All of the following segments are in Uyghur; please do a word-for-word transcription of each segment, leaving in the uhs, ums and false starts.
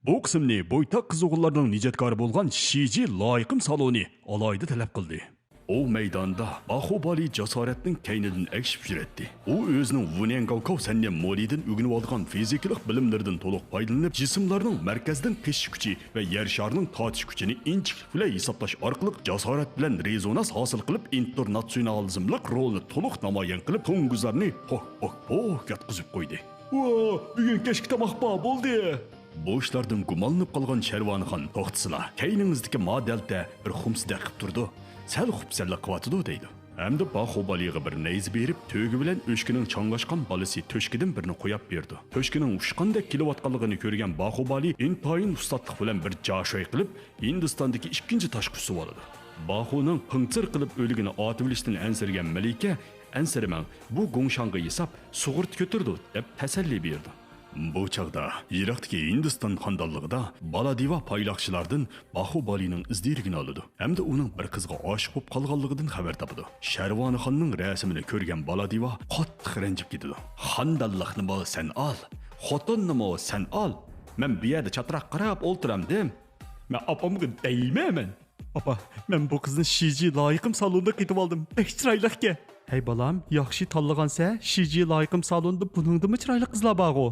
بۇ قىسىمنى بويتاق قىزغۇنلارنىڭ نىجاتكارى بولغان شىجى لايىقىم سالونى ئالاھىدە تەلەپ قىلدى. ئۇ مەيداندا باخۇبالى جاسارەتنىڭ كەينىدىن ئەگىشىپ يۈرەتتى. ئۇ ئۆزىنىڭ ۋۇنيەنگاۋكاۋ سەننى مولىدىن ئۆگىنىۋالغان فىزىكىلىق بىلىملىرىدىن تولۇق پايدىلىنىپ، جىسىملارنىڭ مەركەزدىن قېچىش كۈچى ۋە يەر شارىنىڭ تارتىش كۈچىنى ئىنچىكىلىك بىلەن ھېسابلاش ئارقىلىق جاسارەت بىلەن رېزونانس ھاسىل قىلىپ، ئىنتېرناتسىيونالىزملىق رولىنى تولۇق نامايان قىلىپ، توڭگۇزلارنى پوھ پوھ پوھ ياتقۇزۇپ قويدى. ۋا، بۈگۈن كەچكە تاماق بار، بولدى. بۇ ئىشلاردىن گۇمانلىنىپ قالغان شەرۋانىخان توختىسىلا، كەينىڭىزدىكى ما دەلتە بىر خۇمسىدەك قىپ تۇرىدۇ، سەل خۇپسەنلىك قىلىۋاتىدۇ دەيدۇ. ھەمدە باخۇبالىغا بىر نەيزە بېرىپ، تۆگە بىلەن ئۆچكىنىڭ چاڭلاشقان بالىسى تۆشكىدىن بىرنى قوياپ بېرىدۇ. تۆشكىنىڭ ئۇچقاندەك كېلىۋاتقانلىقىنى كۆرگەن باخۇبالى ئىنتايىن ئۇستاتلىق بىلەن بىر جاشاي قىلىپ، ھىندىستاندىكى ئىككىنچى تاشقا ئۈسۈۋالىدۇ. باخۇنىڭ پىڭچىر قىلىپ ئۆلۈكىنى ئاتىۋېلىشتىن ئەنسىرىگەن مەلىكە، ئەنسىرىمەڭ، بۇ گۇڭشاڭغا ھېساب سۇغۇرتا كۆتۈرىدۇ، دەپ تەسەللى بېرىدۇ. بۇ چاغدا يىراقتىكى ھىندىستان خانىدانلىقىدا بالادىۋا پايلاقچىلاردىن باخۇبالىنىڭ ئىز دېرىكىنى ئالىدۇ ھەمدە ئۇنىڭ بىر قىزغا ئاشىق بولۇپ قالغانلىقىدىن خەۋەر تاپىدۇ. شەرۋانىخاننىڭ رەسىمىنى كۆرگەن بالادىۋا قاتتىق رەنجىپ كېتىدۇ. خانىدانلىقنىمۇ سەن ئال، خوتۇننىمۇ سەن ئال. مەن بۇ يەردە چاتراق قاراپ ئولتۇرامدىم. مەن ئاپامغا دەيمەن. ئاپا، مەن بۇ قىزنى شىجى لايىقىم سالوندا قېتىۋالدىم. بەك چىرايلىقكەن. ھەي بالام، ياخشى تاللىغانسەن، شىجى لايىقىم سالوندا بۇنىڭدىنمۇ چىرايلىق قىزلار بارغۇ.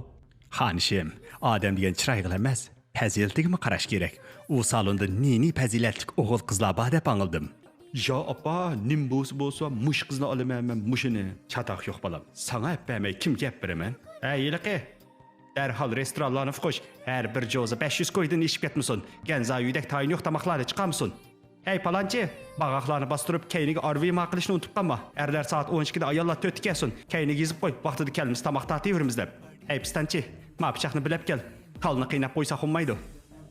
خانىشىم، ئادەم دېگەن چىرايغىلا ئەمەس، پەزىلىتىگىمۇ قاراش كېرەك. ئۇ سالوندا نى-نى پەزىلەتلىك ئوغۇل قىزلار بار دەپ ئاڭلىدىم. يا ئاپا، نېمە بولسا بولسا، مۇشۇ قىزنى ئالىمەن مەن، مۇشۇنى. چاتاق يوق بالام، ساڭا ئەپ بەرمەي كىمگە ئەپ بېرىمەن؟ ھەي ھېلىقى، دەرھال رېستورانلارنى قۇش، ھەر بىر جوزا بەش يۈز كويدىن ئېشىپ كەتمىسۇن، گەنزا يۈدەك تايىنى يوق تاماقلارنى چىقارمىسۇن. ھەي پالانچى، باغاقلارنى باستۇرۇپ كەينىگە ئارۋىما قىلىشنى ئۇنتۇپ قالما. ئەرلەر سائەت ئون ئىككىدە، ئاياللار تۆتتە كەلسۇن، كەينىگە يېزىپ قوي، ۋاقتىدا كەلمىسە تاماق تارتىۋېرىمىز دەپ. ھەي پىستانچى، ما پىچاقنى بىلەپ كەل، تالنى قىيناپ قويساق ئۇنىمايدۇ.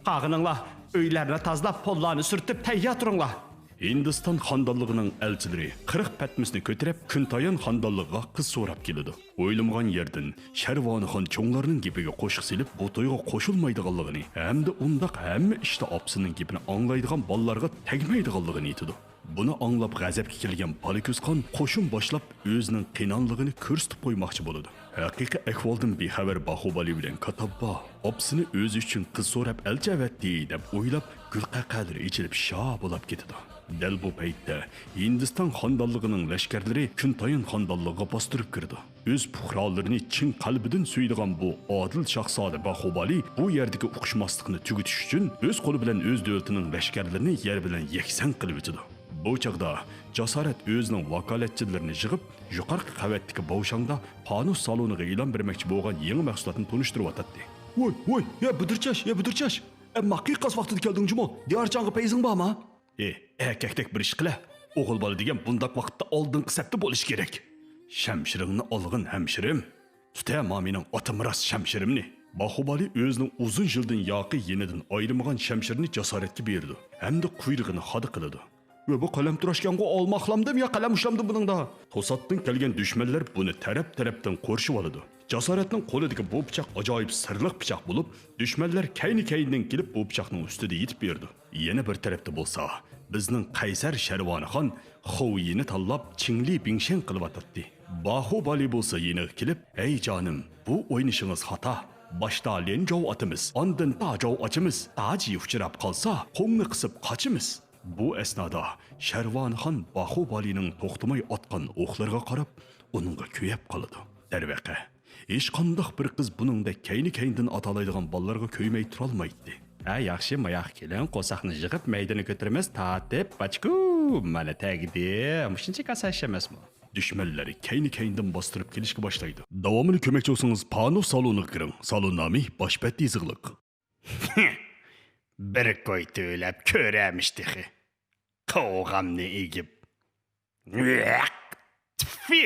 قالغىنىڭلار ئۆيلەرنى تازىلاپ، پوللارنى سۈرتۈپ تەييار تۇرۇڭلار. ھىندىستان خانىدانلىقىنىڭ ئەلچىلىرى قىرىق پەتمىسنى كۆتۈرۈپ، كۈنتايان خانىدانلىقىغا قىز سوراپ كېلىدۇ. ئويلىمىغان يەردىن شەرۋانىخان چوڭلارنىڭ گېپىگە قوشۇق سېلىپ، بۇ تويغا قوشۇلمايدىغانلىقىنى ھەمدە ئۇنداق ھەممە ئىشتا ئاپىسىنىڭ گېپىنى ئاڭلايدىغان بالىلارغا تەگمەيدىغانلىقىنى ئېيتىدۇ. بۇنى ئاڭلاپ غەزەپكە كەلگەن بالىكۆز خان قوشۇن باشلاپ، ئۆزىنىڭ قېنانلىقىنى كۆرسىتىپ قويماقچى بولىدۇ. ھەقىقىي ئەھۋالدىن بىخەۋەر باخۇبالى بىلەن كاتاببا ئاپىسىنى ئۆزى ئۈچۈن قىز سوراپ ئەلچى ئەۋەتتى دەپ ئويلاپ، گۈلقەقەلىرى ئېچىلىپ شا بولاپ كېتىدۇ. دەل بۇ پەيتتە ھىندىستان خانىدانلىقىنىڭ لەشكەرلىرى كۈنتايان خانىدانلىقىغا باستۇرۇپ كىرىدۇ. ئۆز پۇقرالىرىنى چىن قەلبىدىن سۆيىدىغان بۇ ئادىل شاھزادە باخۇبالى بۇ يەردىكى ئۇقۇشماسلىقنى تۈگىتىش ئۈچۈن ئۆز قولى بىلەن ئۆز دۆلىتىنىڭ لەشكەرلىرىنى يەر بىلەن يەكسان قىلىۋېتىدۇ. بۇ چاغدا جاسارەت ئۆزىنىڭ ۋاكالەتچىلىرىنى يىغىپ، يۇقىرىقى قەۋەتتىكى باۋشاڭدا پانۇس سالونىغا ئېلان بەرمەكچى بولغان يېڭى مەھسۇلاتنى تونۇشتۇرۇۋاتاتتى. ۋوي، ۋوي، يا بۇدۇرچاش، يا بۇدۇرچاش! ئەمما قىيقاس ۋاقتىدا كەلدىڭ جۇمۇ، دىيارچاڭغا پەيزىڭ بارمۇ؟ ئى، ئەركەكتەك بىر ئىش قىلە. ئوغۇل بالا دېگەن بۇنداق ۋاقىتتا ئالدىنقى سەپتە بولۇشى كېرەك. شەمشىرىڭنى ئالغىن، ھەمشىرىم. تۇتە مېنىڭ ئاتىمىراس شەمشىرىمنى. باخۇبالى ئۆزىنىڭ ئۇزۇن يىلدىن ياقى يېنىدىن ئايرىمىغان شەمشىرىنى جاسارەتكە بېرىدۇ ھەمدە قۇيرۇقىنى خادا قىلىدۇ. ۋە بۇ قەلەم تۇراشكەنغۇ ئالماقلامدىم يا قەلەم ئۇشلامدىم بۇنىڭدا؟ توساتتىن كەلگەن دۈشمەنلەر بۇنى تەرەپ-تەرەپتىن قورشىۋالىدۇ. جاسارەتنىڭ قولىدىكى بۇ پىچاق ئاجايىپ سىرلىق پىچاق بولۇپ، دۈشمەنلەر كەينى-كەينىدىن كېلىپ بۇ پىچاقنىڭ ئۈستىدە يېتىپ بېرىدۇ. يەنە بىر تەرەپتە بولسا، بىزنىڭ قەيسەر شەرۋانىخان خوۋيىنى تاللاپ چىڭلى بىڭشەن قىلىۋاتاتتى. باخۇبالى بولسا يېنىغا كېلىپ، ھەي جانىم، بۇ ئوينىشىڭىز خاتا. باشتا ليەنجاۋ ئاتىمىز، ئاندىن تاجاۋ ئاچىمىز، تاجى ئۇچراپ قالسا، قوڭنى قىسىپ قاچىمىز. بۇ ئەسنادا شەرۋانىخان باخۇبالىنىڭ توختىماي ئاتقان ئوقلىرىغا قاراپ، ئۇنىڭغا كۆيۈپ قالىدۇ. دەرۋەقە، ھېچقانداق بىر قىز بۇنىڭدەك كەينى-كەينىدىن ئاتالايدىغان بالىلارغا كۆيمەي تۇرالمايتتى. ھە، ياخشى، ماياققا كېلىڭ، قورساقنى يىغىپ، مەيدىنى كۆتۈرىمىز، تارتىپ، باچكۇ! مانا تەگدى. مۇشۇنچىلىك ئاسان ئىش ئەمەسمۇ؟ دۈشمەنلەر كەينى-كەينىدىن باستۇرۇپ كېلىشكە باشلايدۇ. داۋامىنى كۆرمەكچى بولسىڭىز، پانۇ سالونىغا كىرىڭ. سالون نامى باش بەت يېزىقلىق. بىر كوي تۆلەپ كۆرەمىش تېخى. قوغامنى ئېگىپ. تفى!